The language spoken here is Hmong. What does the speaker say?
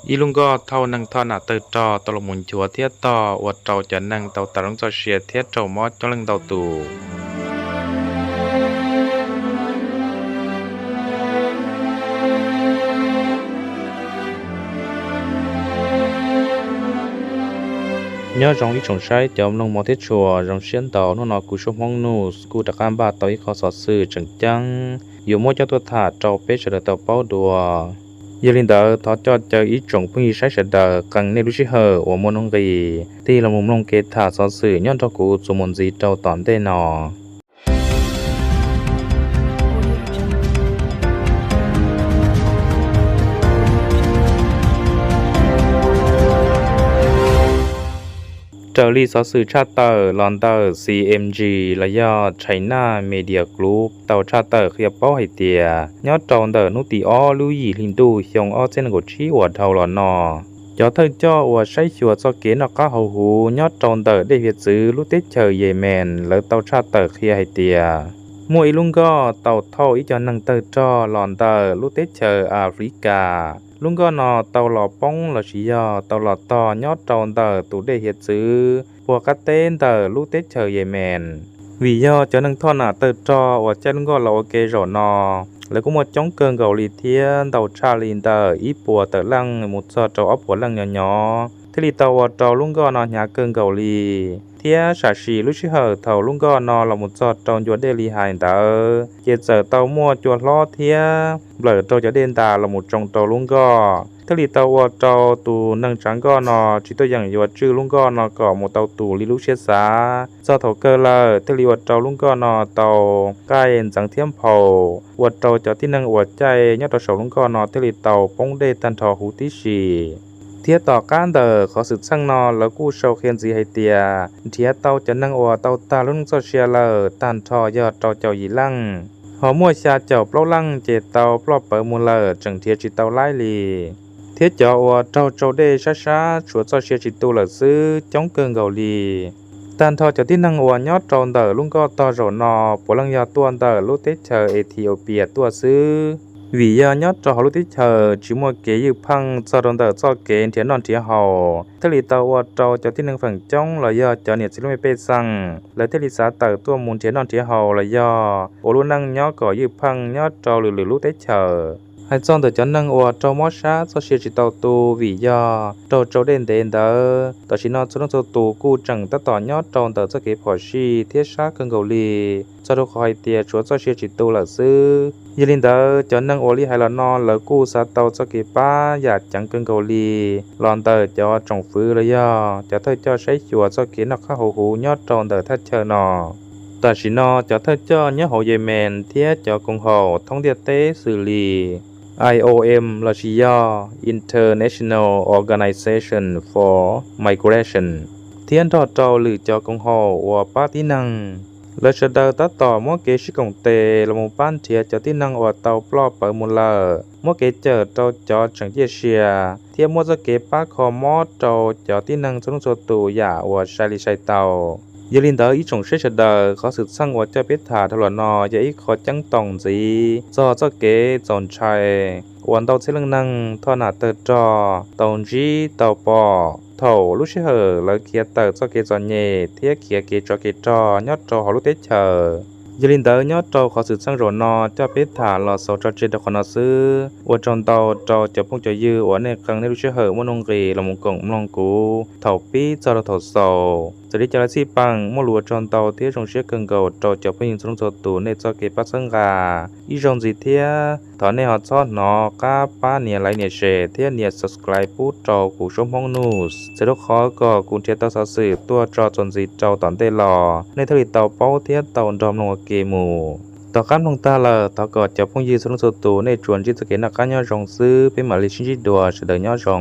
Ib lub nkoj thauj neeg thoj nam tawg rog tau los mus nchuav thiab tog ua rau cov neeg tau tas lub neej txoj sia thiab raug mob coob leej ntau tus. Nyob zoo ib tsoom saib cov mloog mos thiab tshua, zoo siab ntau hnub no kuv Suab Hmoob News kuj rov qab npaj tau ib qho xov xwm tseem ceeb yuav muab coj tuaj tham rau peb sawv daws tau paub dua. Yog li ntawd thov coj caw ib tsoom phooj ywg saib sawv daws qee nej lub sij hawm uas muaj nuj nqis tig los mus mloog kev tham xov xwm nyob nrog kuv txuas mus ntxiv rau tom ntej no. Raws li xov xwm tshaj tawm los ntawm C M G los yog China Media Group tau tshaj tawm qhia paub hais tias nyob rau ntawm hnub tim ob lub yim hli ntuj xyoo ob txhiab nees nkaum tsib uas dhau los no, cov thawj coj uas saib xyuas txoj kev noj qab haus huv nyob rau ntawm dej hiav txwv lub teb chaws Yemen lawv tau tshaj tawm qhia hais tias muaj ib lub nkoj tau thauj ib co neeg tawg rog los ntawm lub teb chaws Africa. Lub nkoj no tau los poob los sis yog tau los tog nyob rau ntawm tus dej hiav txwv puag qab teb ntawm lub teb chaws Yemen. Vim yog cov neeg thoj nam tawg rog uas caij lub nkoj los ua ke zaum no, lawv kuj muaj coob kawg nkaus li thiab ntau tshaj li ntawm ib puas tawm leej mus txog rau ob puas leej nyob nyob, thiaj li tau ua rau lub nkoj no hnyav kawg nkaus li. Thiab sam sim lub sij hawm thaum lub nkoj no los mus txog rau ncua dej li hais ntawd, ces txawm tau muaj cua hlob thiab nplawm rau cov dej ntas los mus tsoo rau lub nkoj, thiaj li tau ua rau tus neeg tsav nkoj no tsis tuaj yeem yuav tswj lub nkoj no kom mus tau tus li lub siab xav. Txog thaum kawg lawm thiaj li ua rau lub nkoj no tau qaij ntxeev thiab nphau, ua rau cov tib neeg uas caij nyob rau saum lub nkoj no thiaj li tau poob dej tag nrho huv tib si. Thiab tom qab ntawm qhov xwm txheej no lawv kuj sau qhia ntxiv hais tias nrhiav tau cov neeg uas tau tag lub neej txoj sia lawm tag nrho yog rau caum yim leej, ho muaj xya caum plaub leej ces tau ploj pawv mus lawm tseem nrhiav tsis tau laib li. Thiab cov uas raug tsau dej sab sab tshuav txoj sia tsis tu lawm xwb coob kawg nkaus li. Tag nrho cov tib neeg uas nyob rau ntawm lub nkoj tog zaum no puav leej yog tuaj ntawm lub teb chaws Ethiopia tuaj xwb, vim yog nyob rau hauv lub teb chaws tsis muaj kev ywj pheej txog rau ntawm txoj kev nrhiav noj nrhiav haus, thiaj li tau ua rau cov tib neeg feem coob los yog cov niam txiv lub me pej xeem lawv thiaj li xav tawm tuaj mus nrhiav noj nrhiav haus los yog ua lub neej nyob kom ywj pheej nyob rau lwm lwm lub teb chaws. Hais txog ntawm cov neeg uas raug mob sab txoj sia tsis tau tu vim yog raug tsau dej ntev ntawd, tam sim no txhua leej txhua tus kuj tseem tab tom nyob rau ntawm txoj kev phom sij thiab sab kawg nkaus li, txog rau qhov hais tias tshuav txoj sia tsis tu lawm xwb. Yog li ntawd cov neeg uas li hais los no lawv kuj xav tau txoj kev pab yam ceev kawg nkaus li los ntawm cov tsoom fwv los yog cov thawj coj saib xyuas txoj kev noj qab haus huv nyob rau ntawm thaj chaw no. Tam sim no cov thawj coj nyob hauv Yemen thiab cov koom haum thoob ntiaj teb xws li I O M los sis yog International Organization for Migration thiab nrog rau lwm cov koom haum uas pab tib neeg, lawv sawv daws tab tom muab kev sib koom tes los mus pab nrhiav cov tib neeg uas tau ploj pawv mus lawm, muab kev cawm rau cov tseem ciaj sia, thiab muab txoj kev pab kho mob rau cov tib neeg txhua leej txhua tus yam uas sai li sai tau. Yog li ntawd ib tsoom saib sawv daws, qhov xwm txheej uas coj peb tham dhau los no yog ib qho ceeb toom ntxiv txog txoj kev txaus ntshai uas ntau txhiab leej neeg thoj nam tawg rog tau ntsib tau pom thaum lub sij hawm lawv khiav tawm txoj kev txom nyem thiab khiav kev tsov kev rog nyob rau hauv lub teb chaws. Yog li ntawd nyob rau qhov xwm txheej zaum no coj peb tham los xaus tso tseg rau qhov no xwb. Ua tsaug ntau rau cov phooj cov ywg uas nej qee nej lub sij hawm muaj nuj nqis los mus koom mloog kuv thaum pib txog rau thaum xaus. Txawm li cas los xij peem muaj lus ua tsaug ntau thiab zoo siab kawg nkaus rau cov phooj ywg txhua leej txhua tus nej txoj kev pab txhawb nqa. Ib zaug ntxiv thiab thov nej ho txhob hnov qab pab nias like nias share thiab nias subscribe pub rau kuv Suab Hmoob News, txhawm rau qhov kom kuv nrhiav tau xov xwm tuaj tso txuas ntxiv rau tom ntej los nej thiaj li tau paub thiab tau nrog mloog ua ke mus. Tom qab mloog tag lawm thov kom cov phooj ywg txhua leej txhua tus nej tsuas ntsib txoj kev noj qab nyob zoo xwb, peb mam li sib ntsib dua, sawv daws nyob zoo.